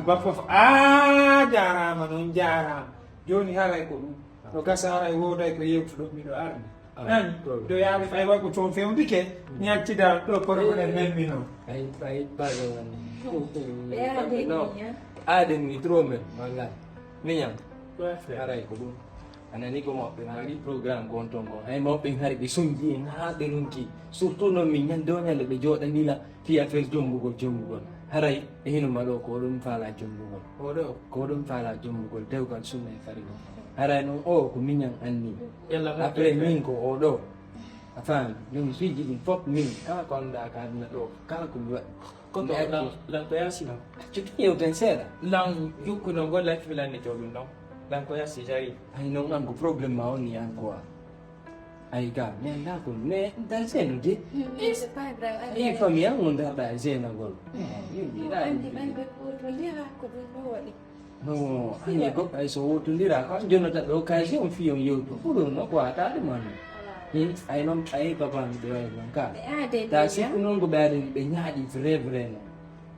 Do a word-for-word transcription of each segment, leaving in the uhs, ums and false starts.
Ba fof, a jaaraama noon, jaaraama. Jooni haray ko ɗum. No gasa haray wooday ko yewtuɗon miɗo arde. Nani? Do yaaɓe fay waɗ ko toon fewndike, ñaltida ɗo kono ko ɗen men mino. Ay, ay, pardon. Ɓe aade no. Ni, ya. Aade ni trop men, wallahi. Miñam. Haray ko ɗum. A nani ko mawɓe mari programme gon ton gon. Hay mawɓe hari ɓe sonji en haa ɓe ronki. Surtout noon min ñande o ñande ɓe jooɗanila fii affaire jombugol, jombugol. Haray e hino ma ɗo ko ɗum faala jombugol. Oɗo ko ɗum faala jombugol, dewgal sunna e farilla. Haray noon o ko miñam anni. Yalla mo après min ko oɗo. A faami? Ɗum piiji ɗin fof min, kala ko anndaa ka aduna ɗo, kala ko mi waɗi. Ko mi to addi. Lan, lan ko yasi non. Accu tan yewten seeɗa. Lan jukkuno ngol lan filan ni to ɗum non. Lan ko yasi jari. Ay non an ko problème ma on ni an quoi. Ay ga, mi anndaa ko, mais dan seno de. Mm, c'est pas grave. Ay famille an on darɗa e seenagol. Mm. Yimɓe ɗa. Andi ɓen ɓe ko to lira ko ɗum ɗo waɗi. No, hannde goɗɗo hay so wootondira, ko an jonnata ɓe occasion fii on yewtu. Ɓurun no ko ataade ma non. Hmm, ay noon, ay papa mi ɗo ay noon ka. Ta sikku noon ko ɓe aade ɓe ñaaɗi vrai, vrai noon.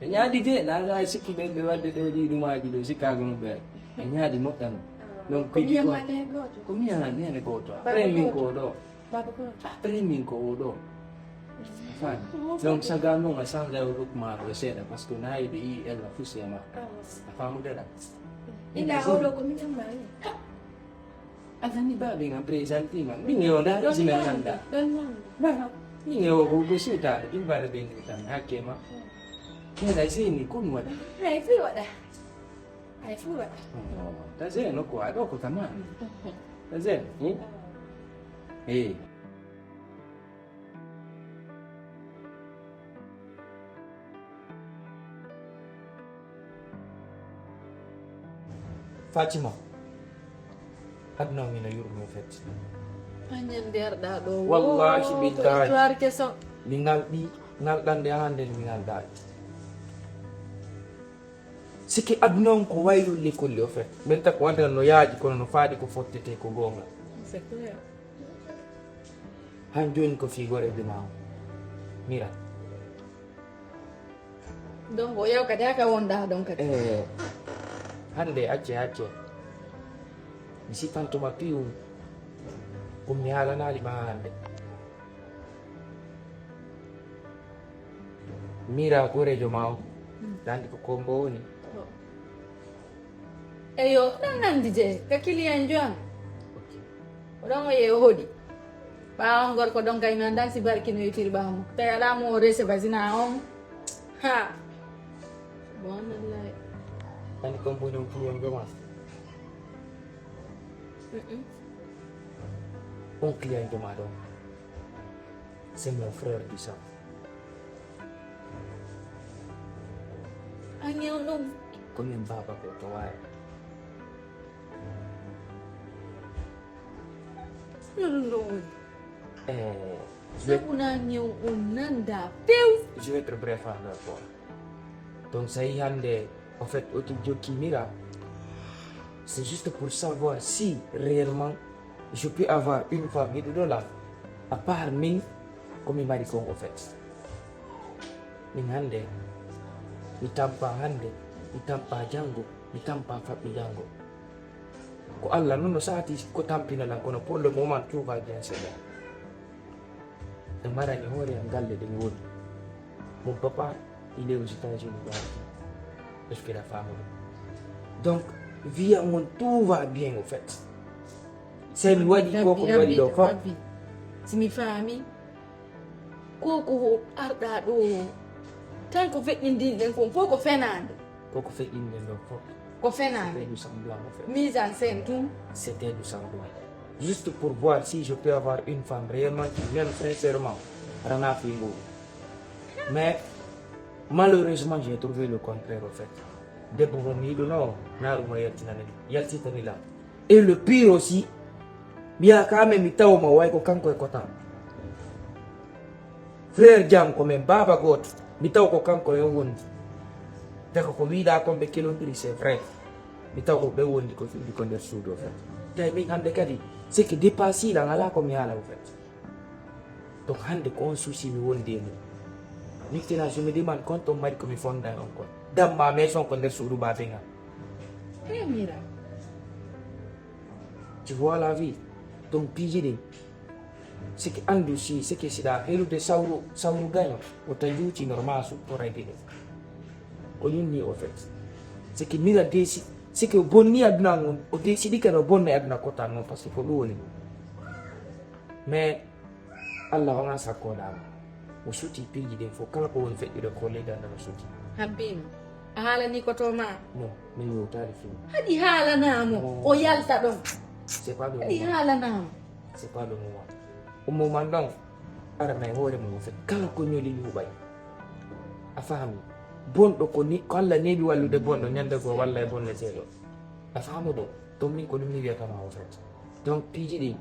Ɓe ñaaɗi de, na, na sikku ɓe, ɓe waɗde ɗo ɗi ɗumaaji ɗo, sikkaago noon ɓe. Ɓe ñaaɗi moƴƴa noon. Donc, ko piiji ko. Ko mi yana, mi yana gooto. Après min ko ɗo. Baba ko. Après min ko o ɗo. Fani. Donc, saga noon a sanga o ruk ma ko seeɗa, parce que na yiɗi i ella fus e ma. A famu dada. Ila o ɗo ko mi tan mari. A tan ni babi ngam présenté ma. Min e o da, si men nanda. Ba, min e o ko ko suta, ɗum bara ɓe ngi tan hakke ma. Kela zeni kun waɗa. Ay, fi waɗa. Ay, fi waɗa. Ta zeno ko a ɗo ko tamam. Ta zeno. Eh. Fatima, aduna o mina yurmi o fet. Añan nderɗa ɗo. Wallahi billahi. Histoire keso. Mi ngal ɗi, ngal ɗande an hande mi ngal ɗaɗi. Siki aduna on ko waylu likkolli o fet. Min tak wanda no yaaji kono no faadi ko fottete ko gonga. C'est clair. Han jooni ko fii horeejo maa o. Mira. Donc, o yaw kadi haka wonɗa ɗon kadi? Eh, hannde acce, acce. Mi sikkantuma piiwum. Ko mi haalanaali ma hannde. Mira ko horeejo maa o. Hmm. Nandi ko kombo woni. Oh. Eyo, ɗon nandi de, ka client jo am. Ok. O ɗon o yehi o hoɗi. Ɓaawo on gorko ɗon kay mi anndaa si barki no yotiri ɓaawo mo. Tawi alaa mo o rese basina on. Ha. Subhanallah. Nandi kombo woni on client jo ma. Mm-mm. On client jo ma ɗon. C'est mon frère du sang. A ñaw ɗum. Ko min baaba ko to waari. No ɗum ɗo woni? Eh, je vais, sabu na ñaw on nanda few. Je vais être bref en rapport. Donc, ça y est, hannde, en fait, o tu jokki Mira, c'est juste pour savoir si réellement je peux avoir une femme, miɗo ɗo la, à part min, ko mi mari kon, au fait. Min hannde, mi tampa hannde, mi tampa janngo, mi tampa faɓɓi janngo. Ko Allah noon no saati ko tampina lan, kono pour le moment, tout va bien, c'est bon. E marani hoore am galle ɗe mi woni. Mon papa, il est aux États-Unis, donc, est-ce que la femme? Donc, vie am on, tout va bien, au fait. Se mi waɗi ko ko mi waɗi ɗo fof. Si mi faami, ko ko arɗa ɗo, tan ko feƴƴindin ɗen kon fof ko fenaande. Ko ko feƴƴindin ɗon fof. Ko fenaande. C'était du semblant, en fait. Mise en scène tun. C'était du semblant. Juste pour voir si je peux avoir une femme réellement qui m'aime sincèrement. Rana fi ngu. Mais malheureusement, j'ai trouvé le contraire, au fait. Debbo mo mi yiɗuno, na ɗum o yaltinani, yaltitani lan. Et le pire aussi, mi yaha ka men mi tawa mo way ko kanko e kotam. Frère jam ko men baaba gooto, mi tawa ko kanko e wondi. Daga ko wiɗa kon ɓe kelondiri, c'est vrai. Mi tawa ko ɓe wondi ko, ɗi ko nder suudu, au fait. Tawi min hannde kadi, c'est que dépassé lan, alaa ko mi haala, au fait. Donc hannde ko on souci mi wondi e mum. Maintenant, je me demande, kon ton mari ko mi fonda e on kon. Damma maison ko nder suudu baaben am. Hey, Mira. Tu vois la vie. Donc, piiji ɗin. Seke anndu si, seke siɗa helude sawru, sawru gaño. O ta juuti normal su, o raydi ɗum. O yunni o fet. Seke Mira desi, seke o bonni aduna ngon. O desi ɗi kadi o bonni aduna kota ngon, parce que ko ɗum woni ɗum. Mais Allah wona sakkoɗaama. O suti piiji ɗin fof, kala ko woni feƴƴude ko leydi Allah no suti. Habbima, a haalani ko to ma? Non, min yewtaali fini. Haɗi haalanaamo, o yalta ɗon. C'est pas le moment. Haɗi haalanaamo. C'est pas le moment. O moment ɗon, arana e hoore mum o fet. Kala ko ñoli yuuɓay. A faami? Bonɗo ko ni, ko Allah neeɓi wallude bonɗo, ñande goo walla e bonneteeɗo. A faamo ɗo? Ɗum min ko ɗum mi wiyata ma o fet. Donc, piiji ɗin,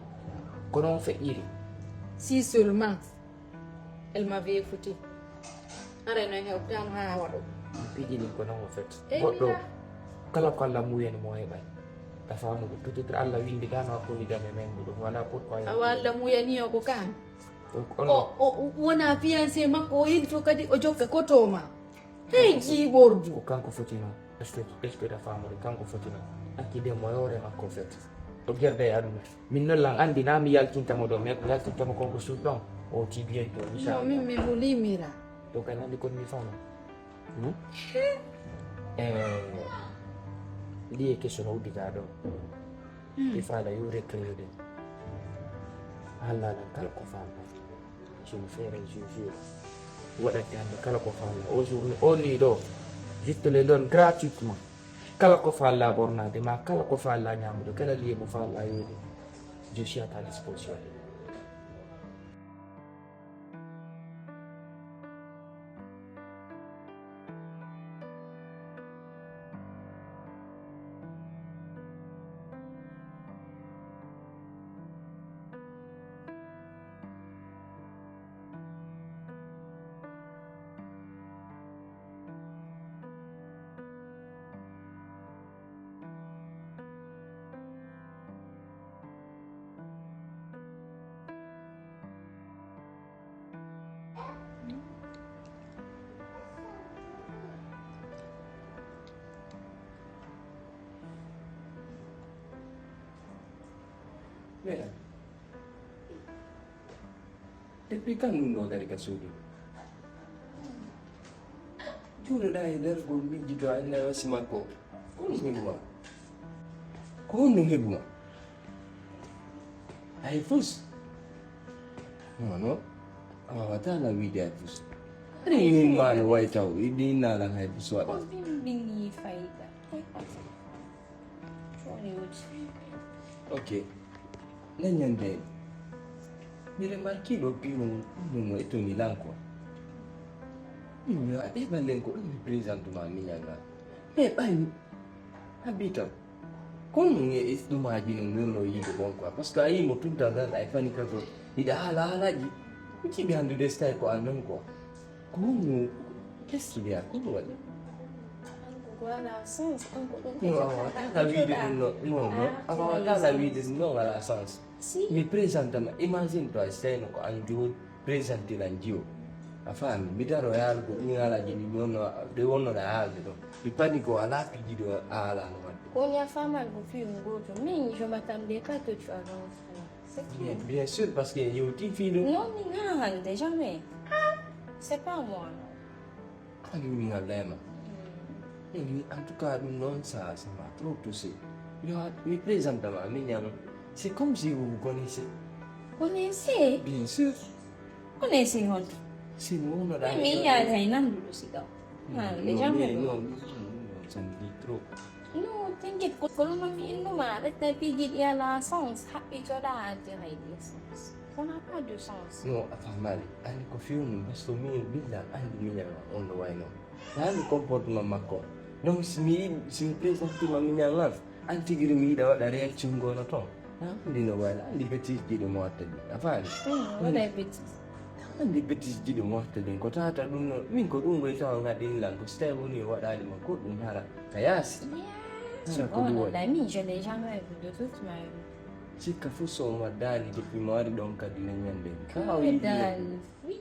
ko noon feƴƴiri. Si seulement elle m'avait écouté. Haray noon heɓtaano haa waɗo. Piiji ɗin ko noon o fet. Eh, goɗɗo, kala ko Allah muuyani mo o heɓay. A faamo ɗum? Peut-être Allah winnditaano hakkunde jam e men ɗum. Voilà pourquoi. Awa Allah muuyani o ko kaan. Donc, on o, o, o wona fiancé makko, o yilto kadi o jokka koto ma. Hey, jiiɓordu. Ko kanko foti noon. Est-ce que, est-ce que a faamori kanko foti noon? Accide mo e hoore makko fet. O gerda e aduna. Min noon lan anndi na mi yaltinta mo ɗo, mais ko yaltinta mo kon ko suuɗ ɗon. O ti bien to, non, inchallah. Min mi hulimira. To kay nanndi kon mi faama. Hmm? Eh, ɗi e question o uddita ɗo. Hmm. Ɗi faala yo recréer ɗen. Haalana kala ko faama. Sur le fait réjouir. Waɗante hannde kala ko faala. O jour, o ni ɗo. Vitto le ɗon gratuitement. Kala ko faala ɓornaade ma, kala ko faala ñaamude, kala liye mo faala yeede. Je suis à ta disposition. Mira. Depuis quand ɗum ɗo dari ka suudu? Juureɗa e nder gol mijjito a ina wasi makko. Ko honɗum heɓuma? Ko honɗum heɓuma? Hay fus. Non, non. A wawata la wiide hay fus. Ari min ma no way taw, iɗi nalan hay fus waɗa. Ko bimbi ni fayda. Woni wuji. Ok. Nden ñande mi remarki ɗo piiɗum ɗum no e toni lanko. Min mi waɗe ballen ko ɗum mi présente ma miñal ngal. Mais ɓay habita. Kon ɗum e ɗumaji no nurno yiide bon quoi. Parce que a yimo tout le temps ay fani ka ko. Hiɗa haala haalaji. Ko jiɓi handude style ko an non quoi. Ko honno? Qu'est-ce qu'il y a? Ko honno waɗi? Kanko ko alaa sens, kanko ɗum. Non, a waawata wiide ɗum non. Non, non. A waawata wiide ɗum non alaa sens. Si. Mi présente ma, imagine toi, si tawino ko an jooɗi, présente lan jiwo. A faami, mi daro e haalugol ɗin haalaaji ɗi mi wonno, ɗi wonnoɗa e haalde ɗon. Mi pani ko alaa piiji ɗo a haalaano waɗde. Ko woni a faamaali ko fii ɗum gooto. Min, je m'attendais pas que tu avances. C'est bien, tout. Bien sûr, parce que yewti fii ɗum. Non, min haa hannde, jamais. Ah, c'est pas moi. Ani mi ngalla e ma. Mm. En tout cas, ɗum noon, ça, ça m'a trop touché. Yo, mi présente ma, mi ñaama. C'est comme si vous vous connaissez. Connaissez? Bien sûr. Connaissez honto? Si mi wonnoɗa. Mi yaada e nanduɗo si ɗo. Non, non, jamais mais non, non, non, ça me dit trop. Non, t'inquiète, ko, ko ɗum mi innuma, resta piiji ɗi alaa sens, haɓɓitoɗa adde hay ɗi sens. Ça n'a pas de sens. Non, a faamaali. Anndi ko feewni, parce que min billah anndi miñal ma on no wayno. Mi anndi comportement makko. Donc si mi yiɗi, si mi présente ma miñal ngal, an tigi mi yiɗa waɗa réaction ngono toon. An anndi no wayla, anndi bêtise jiɗo mo watta ɗi. A faami? Mm, waɗa e bêtise. Anndi bêtise jiɗo mo watta ɗin. Ko tawata ɗum noon, min ko ɗum ngoy tawa ngaɗin lan. Ko si tawi woni o waɗaali ma ko ɗum hara. Ka yaasi. Hara ko ɗum waɗi. Min, je l'ai jamais vu de toute ma vie. Sikka fof so o waddaali depuis mo ari ɗon kadi ne ñande. Ka o yiɗi. Waddaali. Oui.